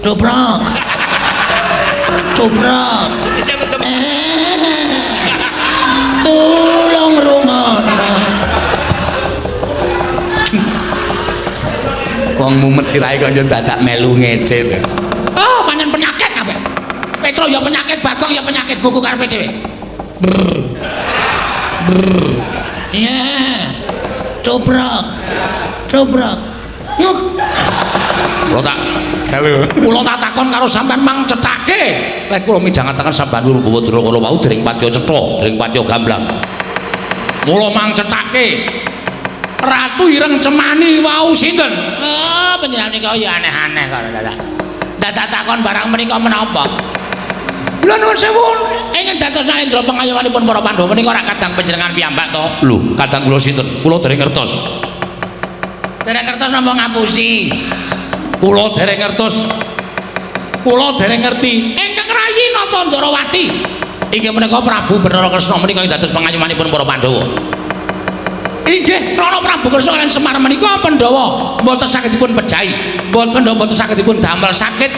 Dobrak. Dobrak. Isih ketemu. Tulung rungono. Wong mumet sirahe kok yo dadak melu ngece lho. Oh, pancen penyakit kabeh. Petro ya penyakit, Bagong ya penyakit, gugu karepe dhewe. Iya. Dobrak. Dobrak. Yuk. Kula tak halo. Kula tak takon karo sampean mang cethake. Lek kula midhangetaken sampean Bawa Durna kala wau dereng patiya cetha, dereng patiya gamblang. Mula mang cethake. Ratu Ireng Cemani wau sinten? Oh, panjenengan nika ya aneh-aneh kok dadak. Dadak takon barang menika menapa? Kula nuwun sewu, ingkang dados narendra pengayomanipun para Pandhawa menika ora kadang panjenengan piyambak to? Lho, kadang kula sinten? Kula dereng ngertos. Dereng ngertos napa ngapusi? Kula dereng ngertos. Kula dereng ngerti. Ingkang rayi Nata Ndarawati inggih menika Prabu Bathara Kresna menika ing dados pengayomanipun para Pandhawa. Inggih krana Prabu Kresna lan Semar menika Pandhawa mboten saged dipun pejahi, mboten Pandhawa mboten saged dipun damel sakit,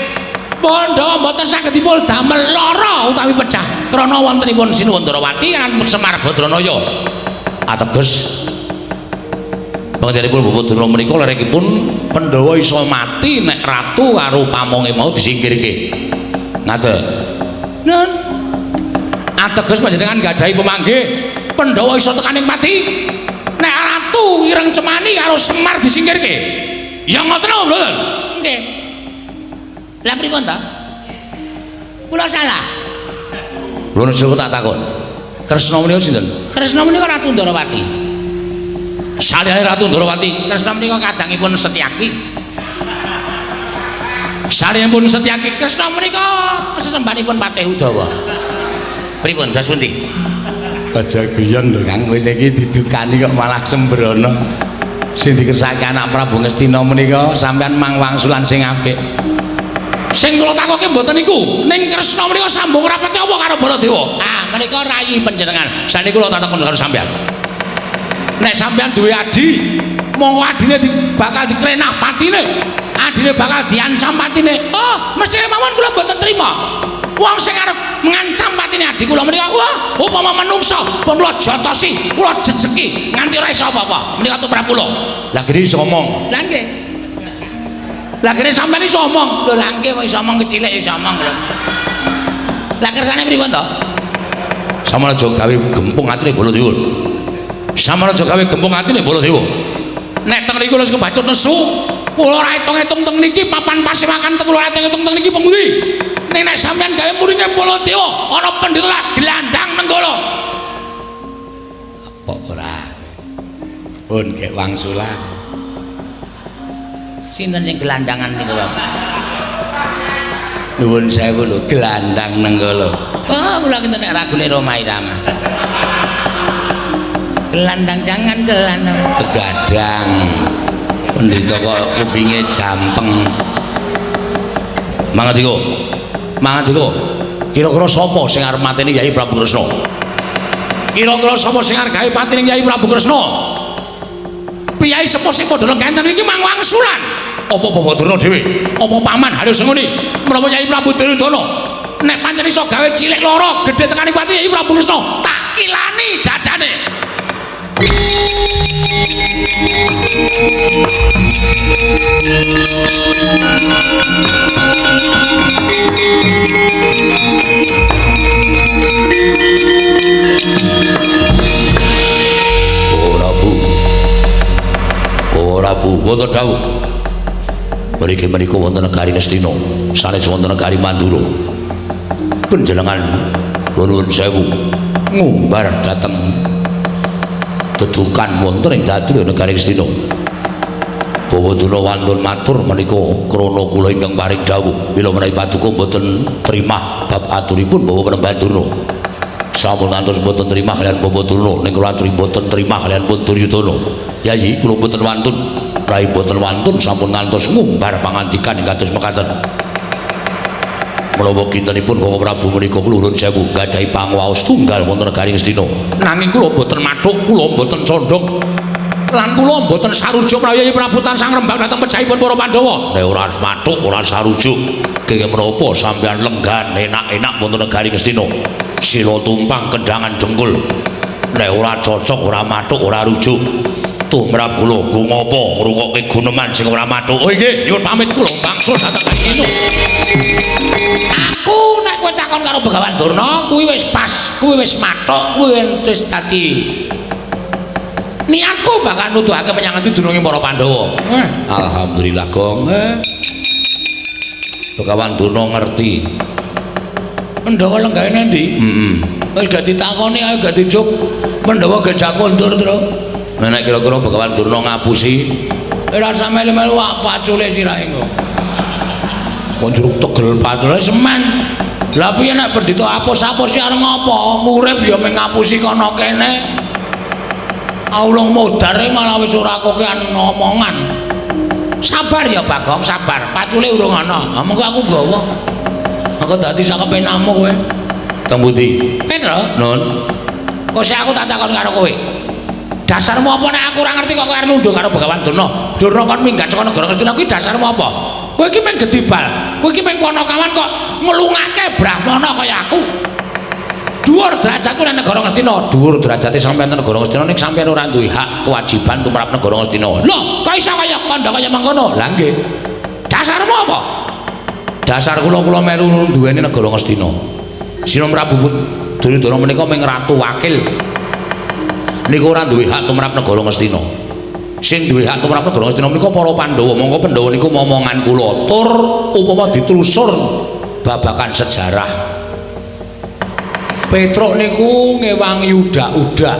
Pandhawa mboten saged dipun damel lara utawi pejah krana wontenipun Sinuwun Ndarawati lan Semar Badranaya. Ateges panjenenganipun Bapak Durna menika lerekipun Pandhawa iso mati nek ratu karo pamonge mau disingkirke. Ngaten. Nun. Ateges panjenengan gadahi pemanggih Pandhawa iso tekaning pati nek ratu Ireng Cemani karo Semar disingkirke. Ya ngoten apa mboten? Nggih. Lah pripun ta? Kula salah. Lho nek tak takon. Kresna menika sinten? Kresna menika Ratu Ndarawati. Saliyane Ratu Ndarawati, Kresna menika kadangipun Setyaki. Saliyane Setyaki, Kresna menika sesembahanipun Patih Udawa. Pripun das pundi? Aja guyon lho Kang, wis iki didukani kok malah sembrono. Sing dikersake anak Prabu Ngastina menika sampean mang wangsulan sing apik. Sing kula takoke mboten niku, ning Kresna menika sambung rapete apa karo Baladewa? Ah, menika rayi panjenengan. Saniki kula tak takon karo sampean. Nek sampean duwe adi, monggo adine bakal dikrenah patine. Adine bakal diancam patine. Oh, mesti mawon kula mboten trima. Wong sing arep ngancam patine adi kula menika, wah, upama menungsa pun kula jotosi, kula jejeki nganti ora iso apa-apa. Menika tumrap kula. Lah gini iso ngomong. Lah nggih. Lah kene sampean iso omong. Lho lah nggih wong iso omong kecilik iso omong lho. Lah kersane pripun to? Sampeyan aja gawe gempung atine Baladewa. Sampeyan aja gawe gempung atine Baladewa. Nek teng mriku wis kebacut nesu, kula ora hitung-hitung teng niki papan pasewakan teng kula ora hitung-hitung teng niki pundi. Ning nek sampean gawe muringe Baladewa, ana pendhita lah glandang nenggala. Apa ora? Pun gek wangsulan. Sinten sing gelandangan niku, Pak? Nuwun sewu lho, gelandang nenggala. Oh, kula kinten nek ragune Rhoma Irama. Gelandang jangan gelandang. Begadang. Pendhita kok kupinge jampeng. Mangadika. Mangadika. Kira-kira sapa sing arep mateni Yai Prabu Kresna? Kira-kira sapa sing arep gawe patine Yai Prabu Kresna? Piyai sepuh sing padha lenggahan iki mang wangsulan. Apa Bapak Durna dhewe? Apa paman Haryo Senguni? Menapa Yai Prabu Duryudana? Nek pancen iso gawe cilik lara, gedhe tekane pati Yai Prabu Kresna, tak kilani dadane. Ora Bu. Ora Bu, wonten dawuh. Mriki menika wonten negari Ngastina, sanes wonten negari Mandura. Panjenengan nuwun sewu ngumbar dhateng dedukan wonten ing dadya negari Ngastina. Bawa Durna wantun matur menika krana kula ingkang paring dawuh mila menawi paduka mboten trimah bab aturipun Bawa Panembahan Durna. Sampun ngantos mboten trimah kaliyan Bapak Durna, ning kula aturi mboten trimah kaliyan pun Duryudana. Yayi kula mboten wantun, rai mboten wantun sampun ngantos ngumbar pangandikan ing kados mekaten. Menawa kintenipun Koko Prabu menika kula nuwun sewu gadahi pangwaos tunggal wonten negari Ngastina. Nanging kula mboten mathuk, kula mboten condong. Lan kula mboten sarujuk menawi Prabu tansah ngrembak dhateng pejahipun para Pandhawa. Nek ora mathuk ora sarujuk, kenging menapa sampeyan lenggan enak-enak wonten negari Ngastina. Sila tumpang kendangan dengkul. Nek ora cocok ora mathuk ora rujuk. Tumrap kula nggo ngapa ngrungokke guneman sing ora mathuk. Oh nggih, nyuwun pamit kula wangsul dhateng Ngastina. Aku nek kowe takon karo Begawan Durna, kuwi wis pas, kuwi wis mathuk, kuwi wis dadi niatku bakal nuduhake menyang ngendi dununge para Pandhawa. Alhamdulillah, Gong. Begawan Durna ngerti. Pandhawa lenggahe nendi? Heeh. Wis gak ditakoni, ayo gak dijuk. Pandhawa gejak kondur, Tru. Nek kira-kira Begawan Durna ngapusi, ora usah melu-melu wak pacule sirahe engko. Kok njuruk tegel pacule semen. Lah piye nek pendhita apus-apus arep ngopo? Urip ya mung ngapusi kono kene. Aulung modare malah wis ora kokean omongan. Sabar ya Bagong, sabar. Pacule urung ana. Ha mengko aku gawa. Aku dadi sakepenamu kowe. Teng pundi? Petro. Nun. Kok sik aku tak takon karo kowe. Dasarmu apa nek aku ora ngerti kok kowe arep nunduk karo Begawan Durna? Durna kon minggat saka negara Ngastina kuwi dasarmu apa? Kowe iki mung gedibal. Kowe iki mung panakawan kok nglungake brahmana kaya aku. Dhuwur derajatku nang negara Ngastina. Dhuwur derajate sampeyan nang negara Ngastina ning sampeyan ora duwe hak kewajiban tumrap negara Ngastina. Lho, kok iso kaya kandha kaya mengkono? Lah nggih. Dasarmu apa? Dasar kula kula melu duweni negara Ngastina. Sina Prabu Duryudana menika mung ratu wakil. Niku ora duwe hak tumrap negara Ngastina. Sing duwe hak tumrap negara Ngastina menika para Pandhawa. Mongko Pandhawa niku momongan kula. Tur upama ditelusur babakan sejarah. Petruk niku ngewangi udak-udak.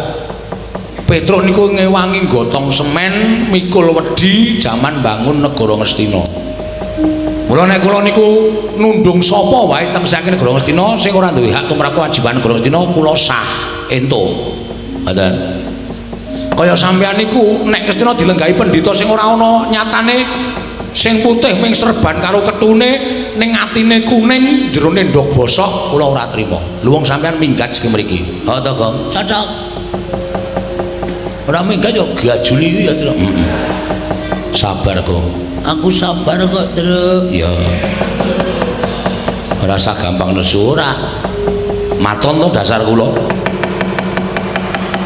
Petruk niku ngewangi gotong semen, mikul wedi jaman bangun negara Ngastina. Mula nek kula niku nundung sapa wae teng saking negara Ngastina sing ora duwe hak tumrap kewajiban negara Ngastina kula sah entuk. Ngoten. Kaya sampeyan niku nek Ngastina dilenggahi pendhita sing ora ana nyatane sing putih ming serban karo ketune ning atine kuning jerone ndog bosok kula ora trima. Lho wong sampeyan minggat saking mriki. Ha to, Gong? Cocok. Ora minggat yo gajuli ya, Tru. Heeh. Sabar, Gong. Aku sabar kok, Tru. Ya. Ora usah gampang nesu ora. Maton to dasar kula.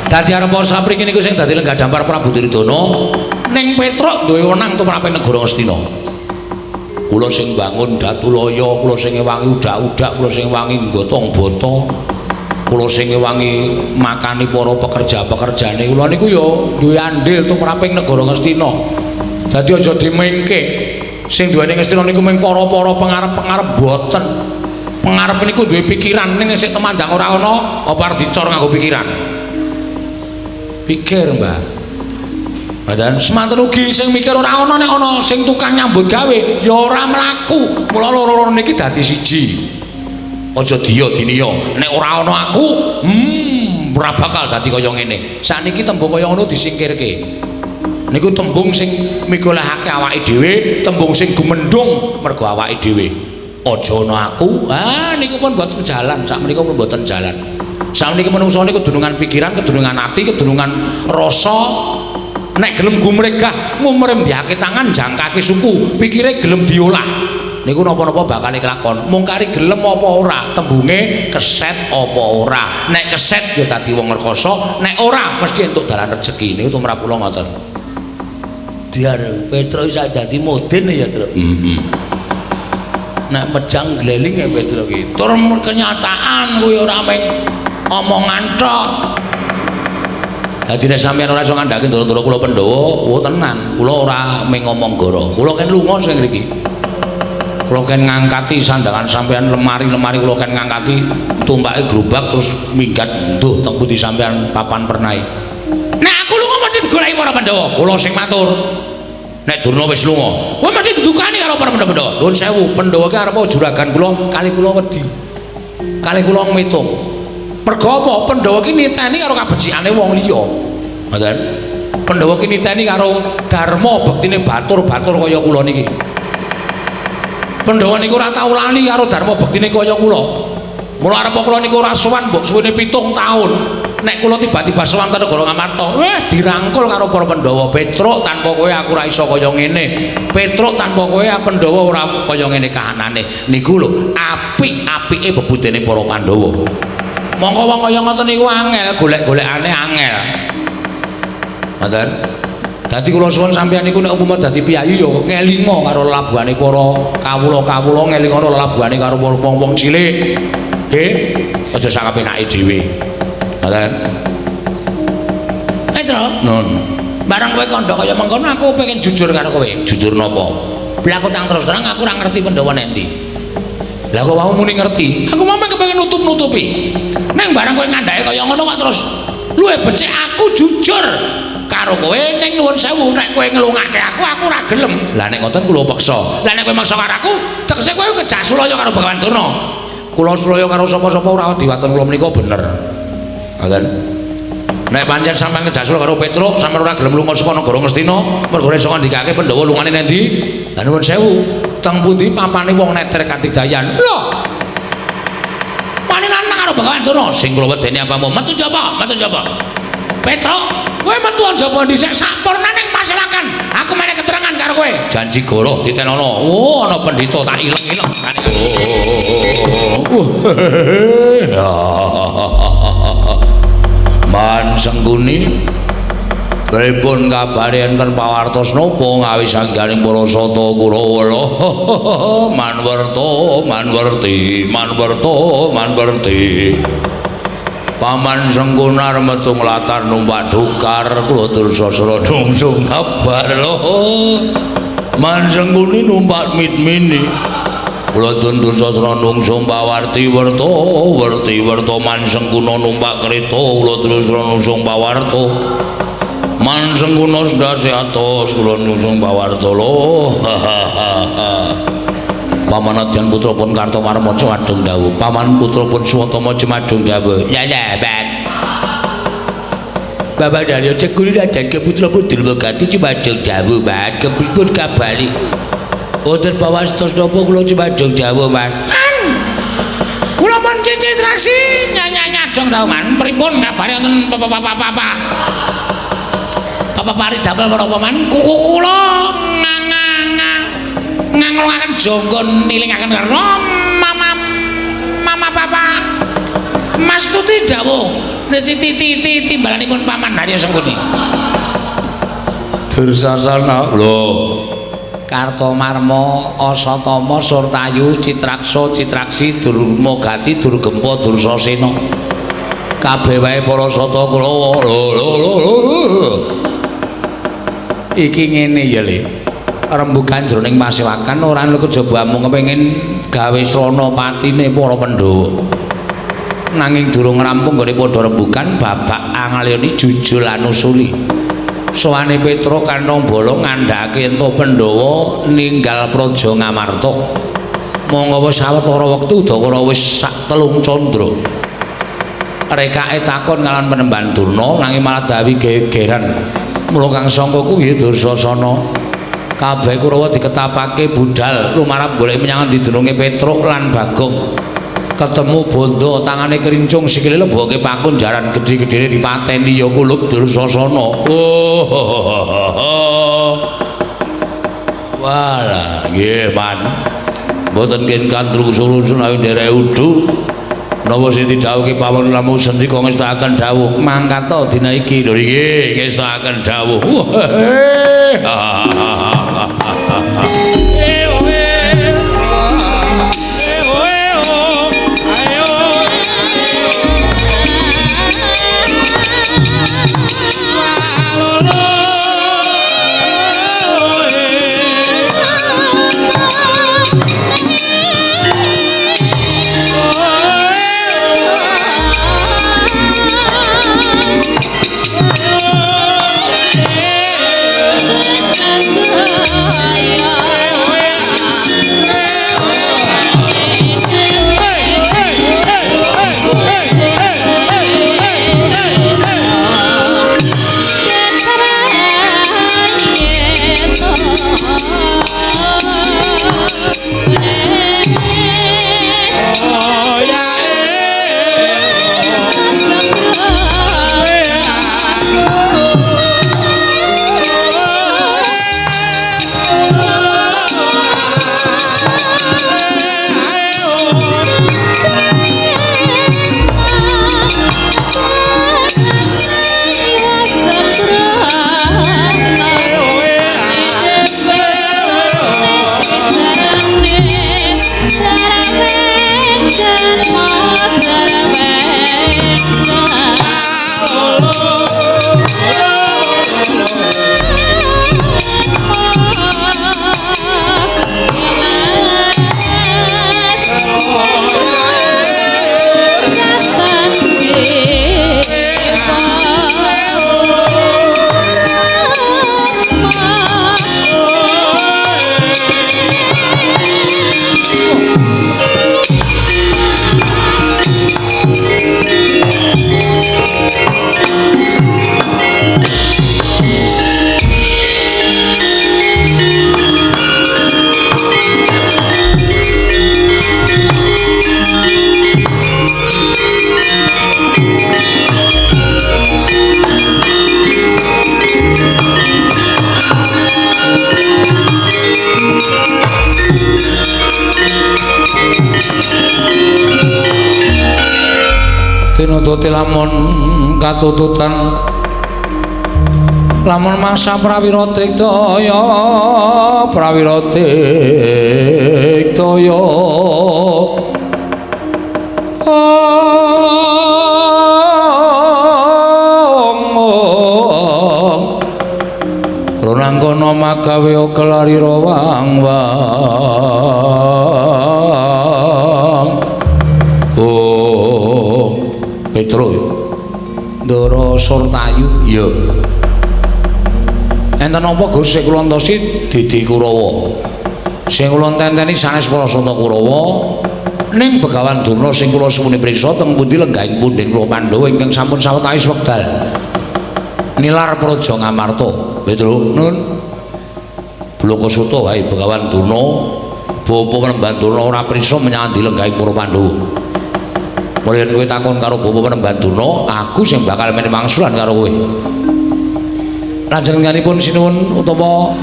Dadi arep sapriki niku sing dadi lenggah dampar Prabu Duryudana ning Petruk duwe wenang tumrap negara Ngastina. Kula sing bangun Datulaya, kula sing ngewangi udak-udak, kula sing ngewangi gotong bata, kula sing ngewangi makani para pekerja-pekerjane. Kula niku ya duwe andil tumraping negara Ngastina. Dadi aja dimengke. Sing duweni Ngastina niku mung para-para pengarep-pengarep boten. Pengarep niku duwe pikiran ning sik temandang ora ana apa arep dicor nganggo pikiran. Pikir, Mbah. Ngoten. Semanten ugi sing mikir ora ana nek ana sing tukang nyambut gawe ya ora mlaku. Mula loro-loro niki dadi siji. Aja diya diniya. Nek ora ana aku, ora bakal dadi kaya ngene. Sakniki tembung kaya ngono disingkirke. Niku tembung sing migolehake awake dhewe, tembung sing gumendhung mergo awake dhewe. Aja ana aku. Ah niku pun mboten jalan, sakmenika pun mboten jalan. Sakniki menungso niku kedunungan pikiran, kedunungan ati, kedunungan rasa. Nek gelem gumregah, ngumrembyake tangan, jangkake suku, pikire gelem diolah. Niku napa-napa bakal kelakon. Mung kari gelem apa ora, tembunge keset apa ora. Nek keset ya dadi wong rekasa, nek ora mesti entuk dalan rejeki. Niku tumrap kula ngoten. Diar Petro iso dadi modin ya, Tru. Heeh. Nek mejang gleling ya Petro ki. Tur kenyataan kuwi ora mung omongan tok. Dadi nek sampeyan ora iso ngandhake ndoro-ndoro kula Pandhawa, oh tenan, kula ora mung ngomong goro. Kula ken lunga sing ngriki. Kula ken ngangkati sandangan sampeyan lemari-lemari kula ken ngangkati tumpake gerobak terus minggat nduh teng pundi sampeyan papan pernahe. Nek aku lunga mesti digoleki para Pandhawa. Kula sing matur. Nek Durna wis lunga, kowe mesti didukani karo para Pandhawa. Nuwun sewu, Pandhawa ki arep juragan kula kali kula wedi. Kali kula ngitung. Mergo apa? Pandhawa ki niteni karo kabecikane wong liya. Ngoten. Pandhawa ki niteni karo dharma bektine batur-batur kaya kula niki. Pandhawa niku ora tau lali karo dharma bektine kaya kula. Mula arep kula niku ora sowan mbok suwene 7 taun. Nek kula tiba-tiba sowan ten negara Ngamarta, dirangkul karo para Pandhawa. Petruk tanpa kowe aku ora iso kaya ngene. Petruk tanpa kowe Pandhawa ora kaya ngene kahanane. Niku lho apik-apike bebudene para Pandhawa. Mongko wong kaya ngoten niku angel, golek-golekane angel. Ngoten. Dadi kula suwun sampeyan niku nek umpama dadi piyayi ya ngelinga karo lelabuhane para kawula-kawula, ngelinga karo lelabuhane karo wong-wong cilik. Nggih, aja sak kapenake dhewe. Ngoten. Petro, nun. Barang kowe kandha kaya mengkono aku pengen jujur karo kowe. Jujur napa? Blaku tang terus terang aku ora ngerti Pandhawa nendi. Lah kok wau muni ngerti? Aku mau kepengin nutup-nutupi. Neng barang kowe ngandhake kaya ngono kok terus luwih becik aku jujur karo kowe ning nuwun sewu nek kowe ngelungake aku ora gelem. Lah nek ngoten kula peksa. Lah nek kowe maksa karo aku, tegese kowe kejak sulaya karo Bagawan Durna. Kula sulaya karo sapa-sapa ora wedi waton kula menika bener. Ngoten. Nek pancen sampeyan kejak sulaya karo Petruk, sampeyan ora gelem lunga saka negara Ngastina, mergo iso ngandikake Pandhawa lungane nendi? Lah nuwun sewu, teng pundi papane wong neter katidayan? Lho. Wani nantang karo Bagawan Durna, sing kula wedeni apamu? Metu jaba, metu jaba. Petruk, kowe metu njaba dhisik sampurna ning pasewakan. Aku meneh keterangan karo kowe. Janji goroh ditenono. Oh, ana pendhita tak ileng-ileng. Man Sengkuni pripun kabare enten pawartos napa ngawis angganing para sata Kurawa? Manwerta, manwerti, manwerta, manwerti. Paman Sengkunar metu nglatar numpak dukar kula Dursasana nungsung kabar lho. Man Sengkuni numpak mitmini. Kula Dursasana nungsung pawarti werta werti werta Man Sengkuna numpak kereta kula Dursasana nungsung pawarta. Man Sengkuna sendase atos kula nungsung pawarta lho. Paman Adyan putra pun Kartomarma cumadung dawuh. Paman putra pun Swatama cumadung dawuh. Ya ya, Pak. Bapak Daryo Cekuli dan ke putra pun Durmagati cumadung dawuh, Pak. Kepripun kabali? Wonten pawastos napa kula cumadung dawuh, Pak? Kula pun Citraksi nyanyanyadong dawuh, Man. Pripun kabare wonten papa-papa? Papa pari damel menapa, Man? Kuku kula nganglungaken jangga nilingaken karna mama mama papa Mas Tuti dawuh titi timbalanipun Paman Haryo Sengkuni. Dursasana lho Kartomarma Asatama Surtayu Citraksa Citraksi Durmagati Durgempa Dursasena kabeh wae para sata Kurawa lho lho lho iki ngene ya Le. Rembugan jroning pasewakan ora ana kejaba amung kepengin gawe srana patine para Pandhawa. Nanging durung rampung nggone padha rembugan babak angalyani jujul anusuli. Sowane Petruk kantong bala ngandhakake ento Pandhawa ninggal praja Ngamarta. Monggo wis sawetara wektu udakara wis sak telung candra. Rekake takon kalawan Panembahan Durna nanging malah dawi gegeran. Mula kang sangka kuwi Dursasana. Kabeh Kurawa diketapake budhal lumarap golek menyang didununge Petruk lan Bagong. Ketemu bondo tangane kerincung sikile leboke pakun jaran gedhe-gedhene dipateni ya kulup Dursasana. Oh. Walah, nggih, Man. Mboten ken kandrung-sulusun awi nderek udu. Napa sing didhawuhke pawon namung sendika ngestakaken dawuh mangkata dina iki. Lho nggih, ngestakaken dawuh. Jaya. Pinututi lamun katututan lamun mangsa prawira tiktaya prawira tiktaya Ronangkono magawe kelari rawang wang. Oh, Petro. Ndara Surtayu. Iya. Enten apa Gus sing kula entosi Didi Kurawa. Sing kula tenteni sanes para Santa Kurawa ning Begawan Durna sing kula suwuni prisa teng pundi lenggahing punden kula Pandhawa ingkang sampun sawetawis wekdal nilar Praja Ngamarta. Petro nun. Blaka Suta wae Begawan Durna, bapa Panembahan Durna ora prisa menyang endi lenggahing para Pandhawa. Mulih kowe takon karo bapa Panembahan Durna, aku sing bakal menehi wangsulan karo kowe. Panjenenganipun sinuwun utawa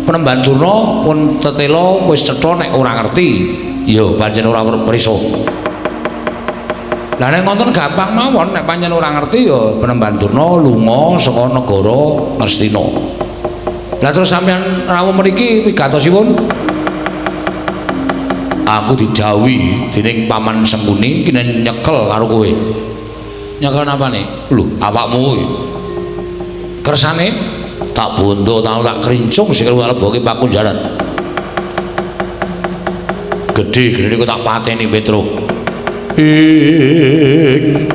Panembahan Durna pun tetela wis cetha nek ora ngerti. Ya pancen ora prisa. Lah nek ngoten gampang mawon, nek pancen ora ngerti ya Panembahan Durna lunga saka negara Ngastina. Lah terus sampeyan rawuh mriki wigatosipun? Aku didhawuhi dening Paman Sengkuni kene nyekel karo kowe. Nyekel napane? Lho, awakmu kuwi. Kersane tak bondo tau tak krincung sikil leboke pakunjaran. Gedhe-gedhe kok tak pateni Petruk. Ing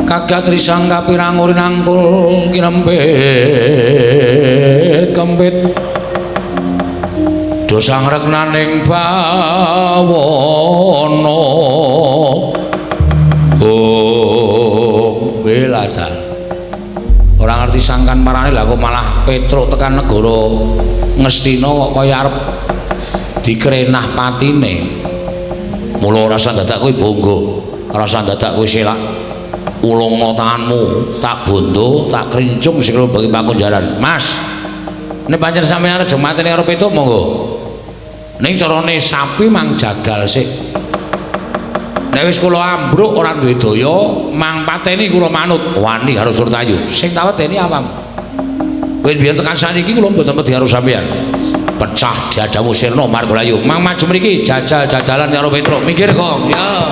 kagat risang kapirang urinangkul kinempit kempit dosa ngreknaning bawana. Oh, welajal. Ora ngerti sangkan marane lah kok malah Petruk tekan negara Ngastina kok kaya arep dikrenah patine. Mula ora usah dadak kowe bangga, ora usah dadak kowe selak. Ulungna tanganmu, tak bondo, tak krincung sikil bagi pakunjaran. Mas, nek pancen sampeyan aja mateni karo Petruk monggo. Ning carane sapi mang jagal sik. Nek wis kula ambruk ora duwe daya, mang pateni kula manut wani karo Surtayu. Sing tak wedeni awam. Kowe biyen tekan saniki kula mboten wedi karo sampeyan. Pecah dadamu sirna margalayu. Mang maju mriki jajal-jajalan karo Petruk. Minggir kok. Ya.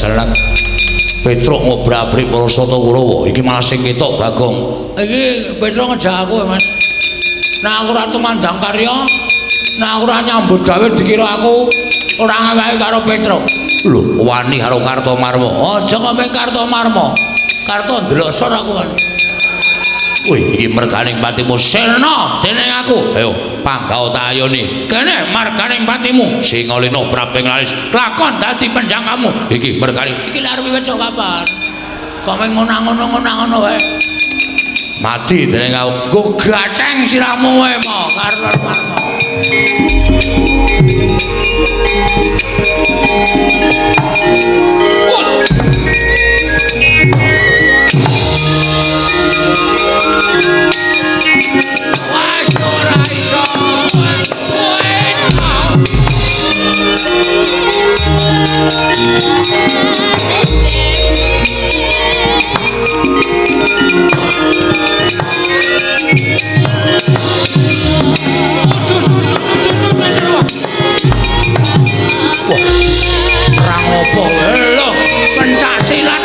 jalanan Petruk ngobrak-abrik para sata Kurawa. Iki malah sing ketok Bagong. Iki Petruk ngejak aku, Mas. Nah aku ora tumandang karya, nah aku ora nyambut gawe dikira aku ora ngewehi karo Petruk. Lho, wani karo Kartomarma. Aja kok Kartomarma. Karto ndelosor aku, Mas. Wih, iki merganing patimu sirna dening aku. Ayo, panggah ta ayone. Kene marganing patimu. Singalina praping laris. Lakon dadi penjangkamu. Iki merganing. Iki lha arep wiwit sok kapan? Kok mung ngono-ngono wae. Mati dening aku. Nggo gaceng sirahmu wae mo Kartomarma. Perang opo? Lho, pencak silat.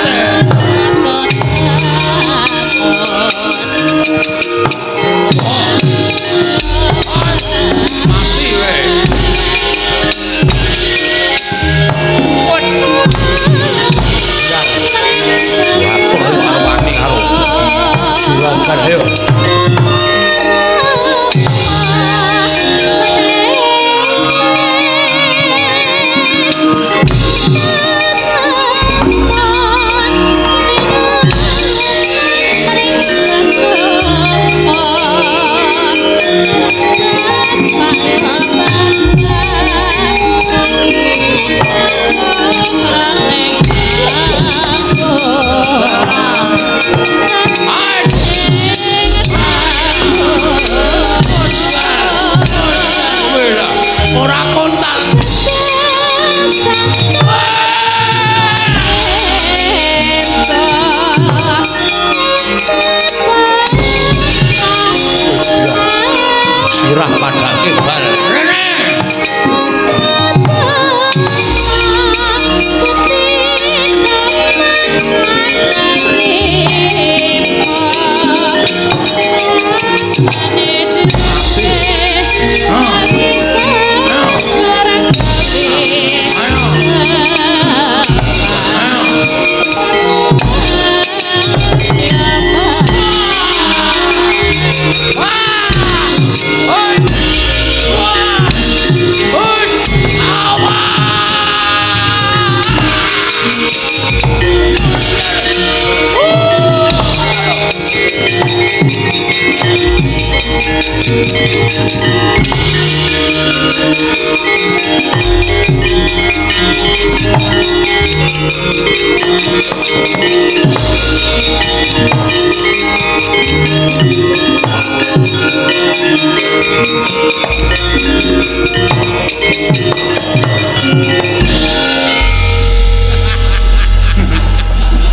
Mati we. Wani karo juragan ayo. Ora kontal. Sirah padake bal. Rene.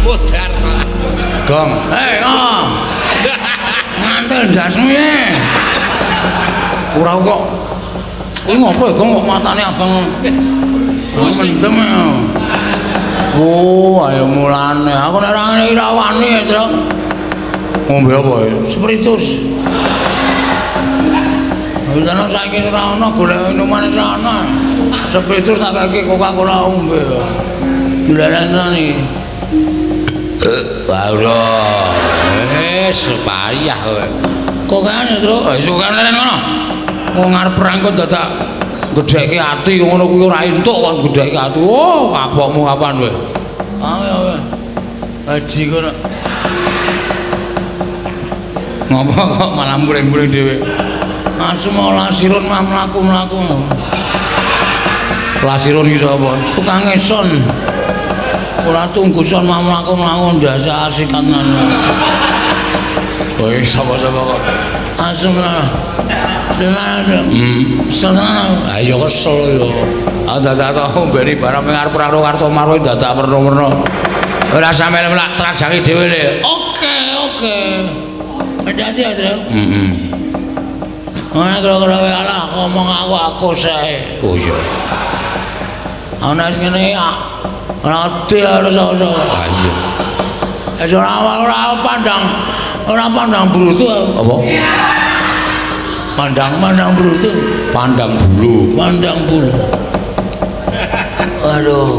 Modar malah. Gong. Hei, oh. Ngantel ndasmu ye. Ora kok. Kuwi ngopo ya, Gong, kok matane abang mendem ya. Oh, ayo mulane. Aku nek ora ngene iki ra wani ya, Truk. Ngombe apa ya? Spiritus. Wis ana saiki ora ana golek minuman ora ana. Spiritus tak kei Coca-Cola ombe. Lha iki. Ora. Wis payah kowe. Kokane, Truk. Wis kokane leren ngono. Wong arep perang kok dadak gedhekke ati ngono kuwi ora entuk kon gedhekke ati. Oh, kapokmu kapan kowe? Ayo kowe. Haji kono. Ngopo kok malah muring-muring dhewe? Asem lasirun mah mlaku-mlaku. Lasirun iki sapa? Tukang eson. Ora tunggu son mah mlaku-mlaku ndase asikan. Kowe sapa-sapa kok? Asem lah. Tenan. Seneng. Ha iya kesel ya. Ah dadak tau mbeni barang ing arep karo Kartomarwa dadak werna-werna. Ora sampe melak trajangi dhewe le. Oke, oke. Hati-hati ya, Tru. Heeh. Ora kira-kira wae alah ngomong aku sae. Oh iya. Ana sing ngene ya. Ora ade harus ora. Ah iya. Wis ora pandang brutu apa? Pandang brutu, pandang bulu, pandang bulu. Aduh,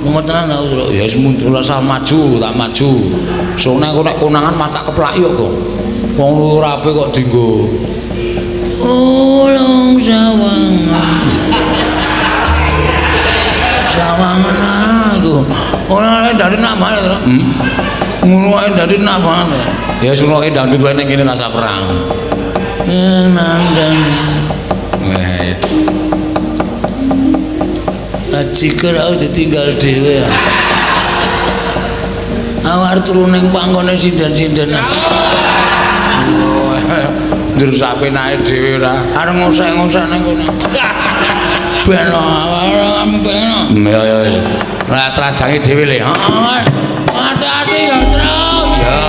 mumet tenan aku, Truk. Ya wis mundur rasa maju, tak maju. Sone aku nek konangan mah tak keplaki kok. Wong ora apik kok dienggo. Ulung sawangan. Sawangan aku. Ora dari namane, Truk. Ngono wae dari namane. Ya wis ngono dangdut wae ning kene rasa perang. Nandang. Eh. Ajiker aku ditinggal dhewe. Aku arep turu ning panggone sinden-sindenan. Njur sapenake dhewe ora. Arep ngosek-ngosek ning kono. Ben ben. Ya ya. Lah trajange dhewe le. Heeh. Hati-hati ya, Truk. Ya.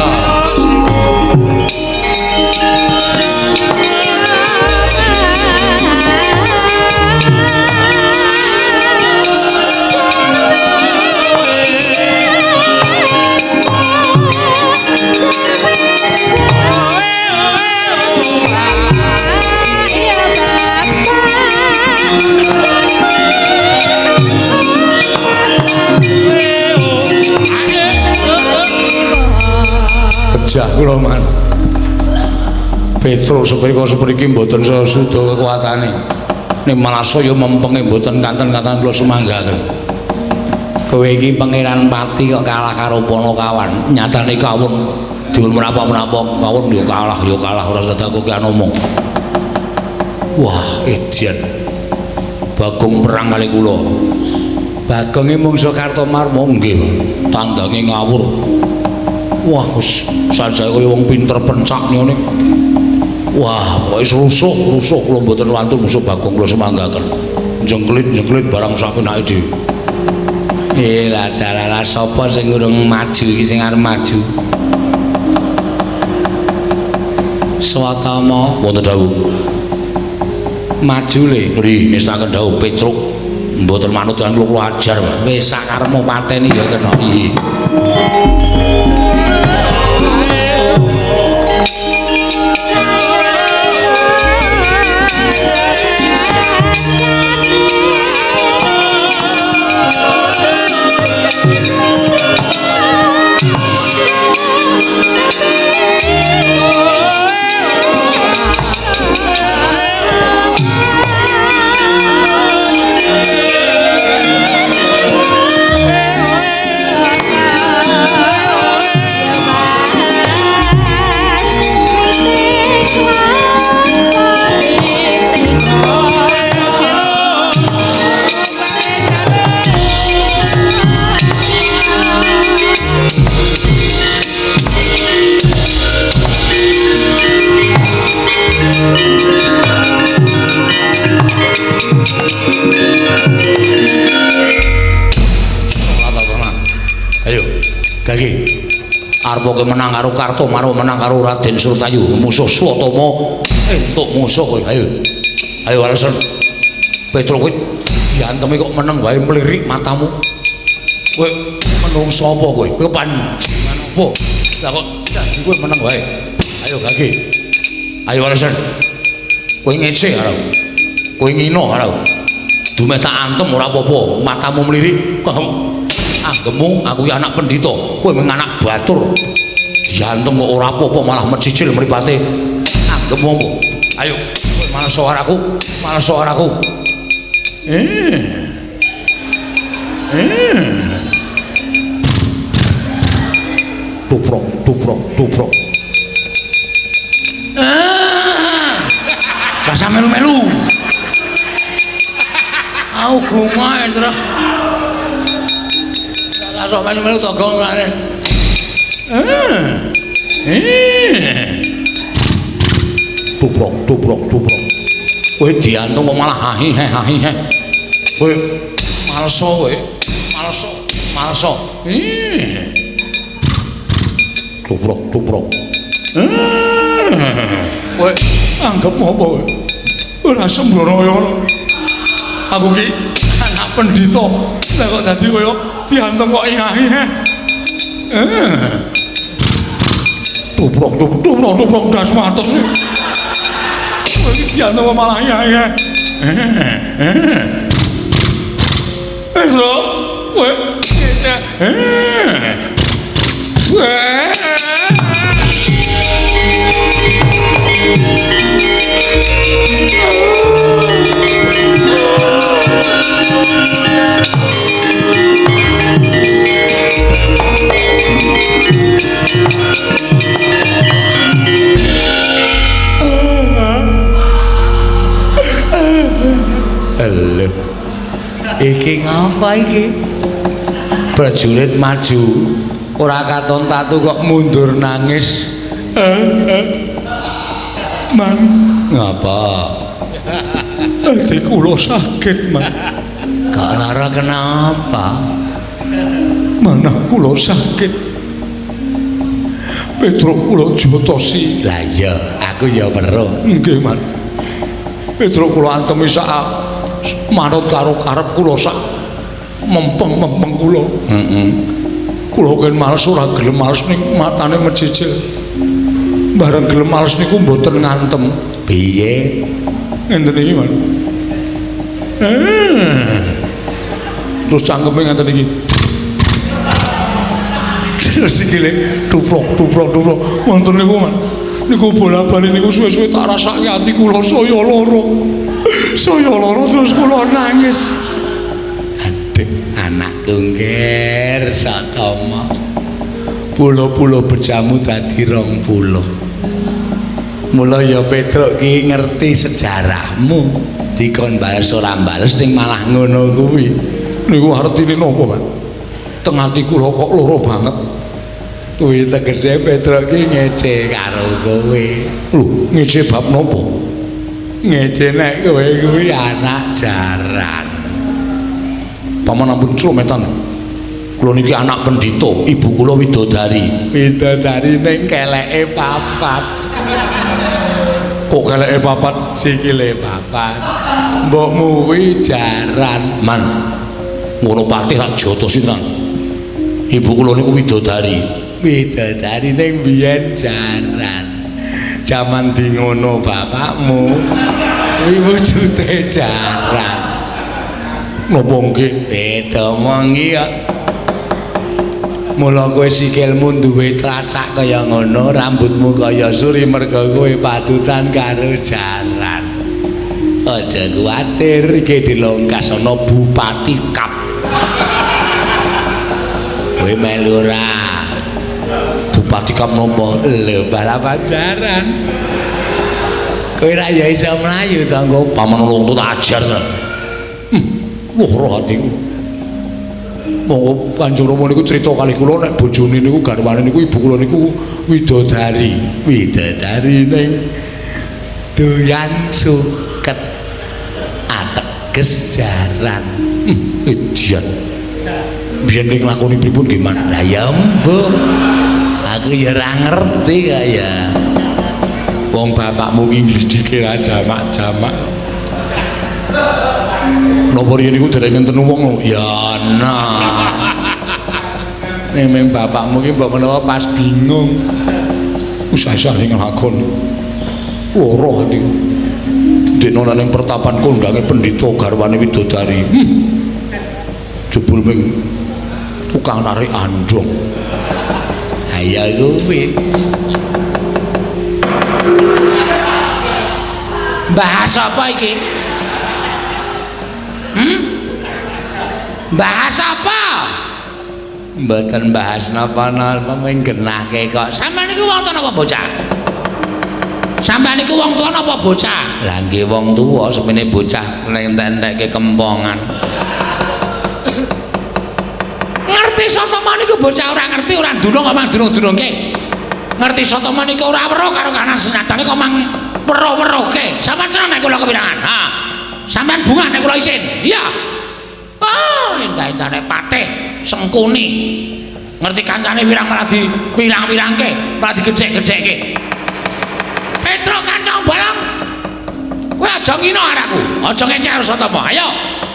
Pejah kula man. Petro seprika sepriki mboten saya suda kekuatane. Nek malah saya mempenge mboten kanten-kanten kula sumanggaken. Kowe iki pangeran pati kok kalah karo Panakawan. Nyatane kawon dul menapa-menapa kawon ya kalah ora sedak kowe ngomong. Wah, edian. Bagong perang kali kula. Bagonge mungsuh Kartomarma nggih. Tandange ngawur. Wah, wis sanjaya kaya wong pinter pencak ngene. Wah, pokoke rusuh kula mboten wantun musuh Bagong kula semanggaken. Jengklit-jengklit barang sapenake dhewe. Eh, lah dalah sapa sing urung maju iki sing arep maju? Swatama wonten dawuh. Maju le. Nggih, ngestaken dawuh Petruk mboten manut lan kula ajar. Wis sakarepmu pateni ya kena. Iya. Arep menang karo Kartomarma, menang karo Raden Surtayu, musuh Swatama, entuk musuh kowe. Ayo. Ayo alasan. Petro kowe diantemi kok meneng wae mlirik matamu. Kowe menungso apa kowe? Kowe panjenengan apa? Lah kok dadi kowe meneng wae. Ayo gage. Ayo alasan. Kowe ngece karo. Kowe ngino karo. Dumeh tak antem ora apa-apa, matamu mlirik kok anggemu aku ya anak pendhita, kowe mung anak batur. Diantem kok ora apa-apa malah mecicil mripate. Anggemu apa? Ayo, kowe males karo aku, males karo aku. Tuprok, tuprok, tuprok. Rasa melu-melu. Aku gungae terus. Sok melu-melu togong lare. Tuprok, tuprok, tuprok. Kowe diantung kok malah hahi he hahi he. Kowe maleso kowe. Maleso, maleso. Tuprok, tuprok. Kowe anggap apa kowe? Ora sembrono kaya ngono. Aku ki anak pendhita. Lah kok dadi kaya Diantem kok ingahi. Tubrok tubrok tubrok tubrok ndas matos. Kowe iki diantem kok malah ingahi. Wis lho, kowe ngecek. Lho. Iki ngapa iki? Prajurit maju, ora katon tatu kok mundur nangis. Man, ngapa? Ati kula sakit, Man. Kok lara kenapa? Manah kula sakit. Petruk kula jotosi. Lah iya, aku ya weruh. Nggih, Man. Petruk kula antemi sak manut karo karep kula sak mempeng-mempeng kula. Heeh. Kula ken males ora gelem males ning matane mecicil. Bareng gelem males niku mboten ngantem. Piye? Ngenten iki, Man. Terus cangkeme ngenten iki. Terus sikile tuprok tuprok tuprok. Wonten niku, Man. Niku bola-bali niku suwe-suwe tak rasake ati kula saya lara. Saya lara terus kula nangis. Aduh, anakku ngger Satama. Pulo-pulo bejamu dadi 20. Mula ya Petruk ki ngerti sejarahmu. Dikon bales ora bales ning malah ngono kuwi. Niku artine napa, Pak? Teng ati kula kok lara banget. Kuwi tegese Petruk ki ngece karo kowe. Lho, ngece bab napa? Ngece nek kowe kuwi anak jaran. Paman ampun clometan. Kula niki anak pendhita, ibu kula widodari. Widodari ning keleke papat. Kok keleke papat? Sikile papat. Mbokmu kuwi jaran. Man, ngono patih tak jotosi tenan. Ibu kula niku widodari. Widodari ning biyen jaran. Jaman di ngono bapakmu kuwi wujude jaran. Napa nggih? Beda mongi kok. Mula kowe sikilmu duwe tlacak kaya ngono, rambutmu kaya suri merga kowe patutan karo jaran. Aja kuwatir, iki dilongkas ana Bupati Kap. Kowe melu ora? Bupati Kap napa? Lho, balapan jaran. Kowe ra ya iso mlayu to engko paman wong tuwa tak ajar ta. Lara atiku. Monggo Kanjeng Rama niku crita kalih kula nek bojone niku garwane niku ibu kula niku widodari. Widodari ning doyan suket ateges jaran. Edan. Biyen ning lakoni pripun nggih, Man? Lah ya mbuh. Aku ya ora ngerti kok ya. Wong bapakmu ki nglidike ra jamak-jamak. Napa riyen niku dereng enten wong ya ana. Ning bapakmu ki mbok menawa pas bingung. Usah-usah ning lakon. Lara atiku. Dene nang pertapan kondange pendhita garwane widodari. Jebul ming tukang narik andong. Ha ya kuwi. Bahas apa iki? Bahas apa? Mboten bahas napa-napa mung genahke kok. Sampeyan niku wong tuwa napa bocah? Sampeyan niku wong tuwa napa bocah? Lah nggih wong tuwa, semene bocah entek-entekke kempongan. Ngerti Satama niku bocah ora ngerti, ora ndulung kok mang dunung-dunungke. Ngerti Satama niku ora weruh karo kanan senyatane kok mang weruh-weruhke. Sampeyan seneng nek kula kepirangan? Ha. Sampeyan bungah nek kula isin. Iya. Oh, endah-endahne patih Sengkuni. Ngerti kancane wirang malah dipirang-pirangke, malah digecek-gecekke. Petruk kantong bolong. Kowe aja ngino araku, aja ngecek karo Satama. Ayo,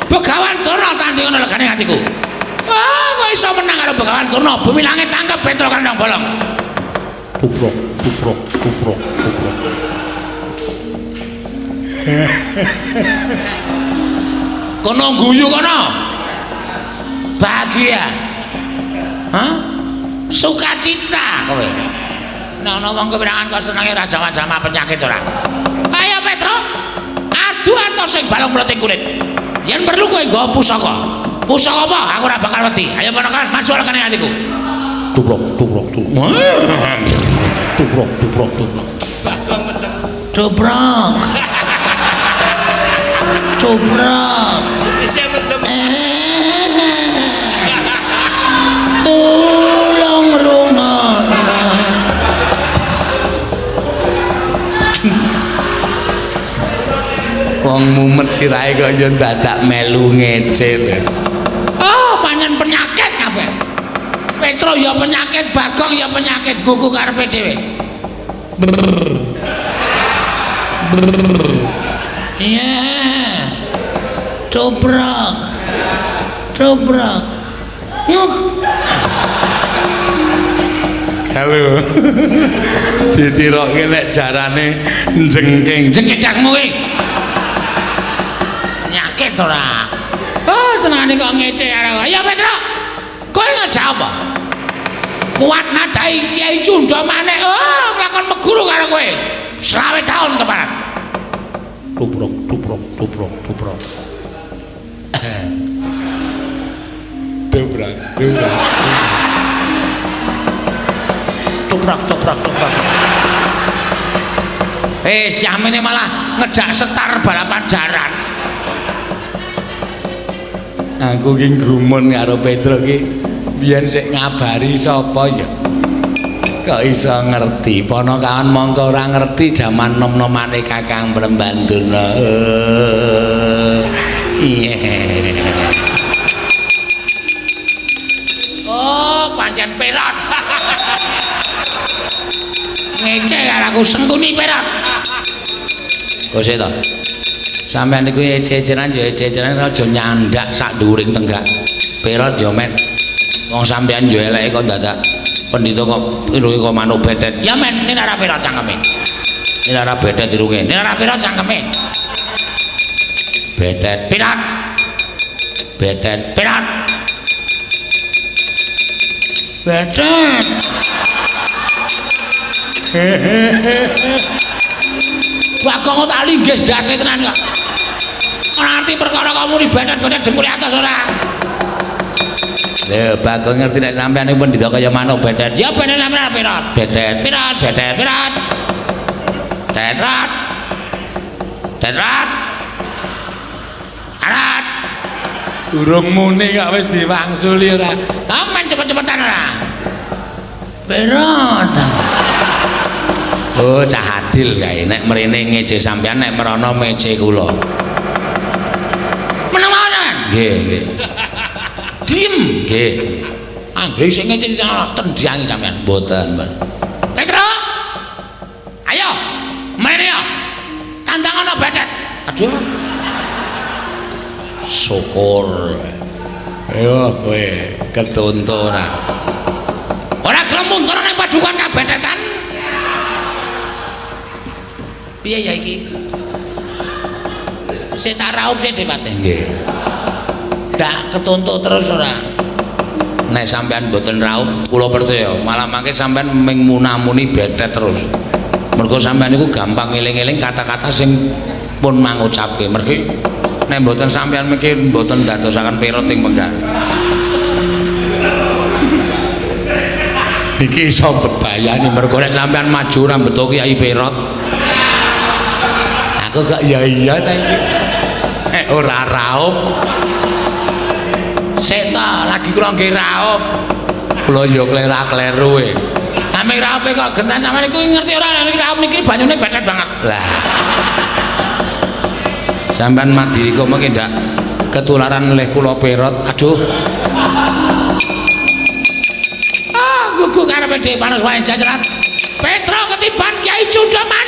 Begawan Durna tandingana legane atiku. Ah, kok iso menang karo Begawan Durna? Bumi langit tangkep Petro Kandang Bolong. Tuprok, tuprok, tuprok, tuprok. Kono guyu kono. Bahagia. Hah? Sukacita kowe. Nek ana wong kepirangan kok senenge ora jama-jama penyakit ora. Ayo Petro, adu atos sing balung mleting kulit. Yen perlu kowe nggawa pusaka. Pusaka apa? Aku ora bakal wedi. Ayo ponakan, masuk lekane atiku. Tuprok, tuprok, tuprok. Tuprok, tuprok, tuprok. Tuprok. Tuprok. Isih mendem. Tulung rungokno. Wong mumet sirahe kok ya dadak melu ngece lho. Oh, pancen penyakit kabeh. Petro ya penyakit, Bagong ya penyakit, gugu karepe dhewe. Iya. Dobrak. Dobrak. Nguk. Halo. Ditiroke nek jarane jengking. Jengking dasmu kuwi. Penyakit ora. Oh, senengane kok ngece karo. Ayo Petro. Kowe ngejak apa? Kuat nadai Kiai Cunda Manik. Oh, nglakon meguru karo kowe. 20 tahun keparat. Tuprok, tuprok, tuprok, tuprok. Dobrak, dobrak. Toprak, toprak, toprak. Syamine malah ngejak setar balapan jaran. Aku ki gumun karo Petro ki biyen sik ngabari sapa ya. Kok iso ngerti? Ponokawan mongko ora ngerti jaman nom-nomane Kakang Brembandurna. Iya. Oh, pancen perot. Ngece karo aku sengkuni perot. Kok sik to? Sampeyan niku ece-ecenan ya ece-ecenan aja nyandak sak dhuwuring tenggak. Perot ya men. Wong sampeyan ya eleke kok dadak pendhita kok irunge kok manuk betet. Ya men, nek ora perot cangkeme. Nek ora betet irunge. Nek ora perot cangkeme. Betet. Perot. Betet. Perot. Betet. Bagong tak linggis ndase tenan kok. Ora ngerti perkara kok muni betet-betet dengkule atos ora. Lho, Bagong ngerti nek sampeyan niku pendhita kaya manuk betet. Ya bener sampeyan perot. Betet. Perot, betet, perot. Tetrat. Tetrat. Arat. Urung muni kok wis diwangsuli ora. Aman cepet-cepetan ora. Perot. Oh, cah adil kae. Nek mrene ngece sampeyan, nek merono mece kula. Meneng mawon sampeyan. Nggih, nggih. Diem. Nggih. Anggere sing ngece tendiangi sampeyan. Mboten, Mbak. Petro. Ayo, mrene yo. Tantangan betet. Aduh. Syukur. Ayo kowe ketonto ora. Ora gelem mundur ning padukan kabetetan. Piye ya iki? Sik tak raup sik Depate. Nggih. Ndak ketonto terus ora. Nek sampean mboten raup, kula percaya malah mangke sampean ming munamuni betet terus. Mergo sampean niku gampang ngeling-eling kata-kata sing pun mangucapke. Mergi nek mboten sampean miki mboten ndadosaken perot ing penggal. Iki iso bebayani mergo nek sampean maju ora mbeto Kyai Perot. Aku kok ya iya ta iki. Nek ora raup. Sik ta, lagi kula nggih raup. Kula ya klera-kleru e. Ame raupe kok gentan sampean niku ngerti ora nek raup niki banyune betet banget. Lah. Sampean madiri kok mengki ndak ketularan leh kula perot. Aduh. Ah, gugu karepe dhewe panus wae jajaran. Petro ketiban Kyai Cunda Manik.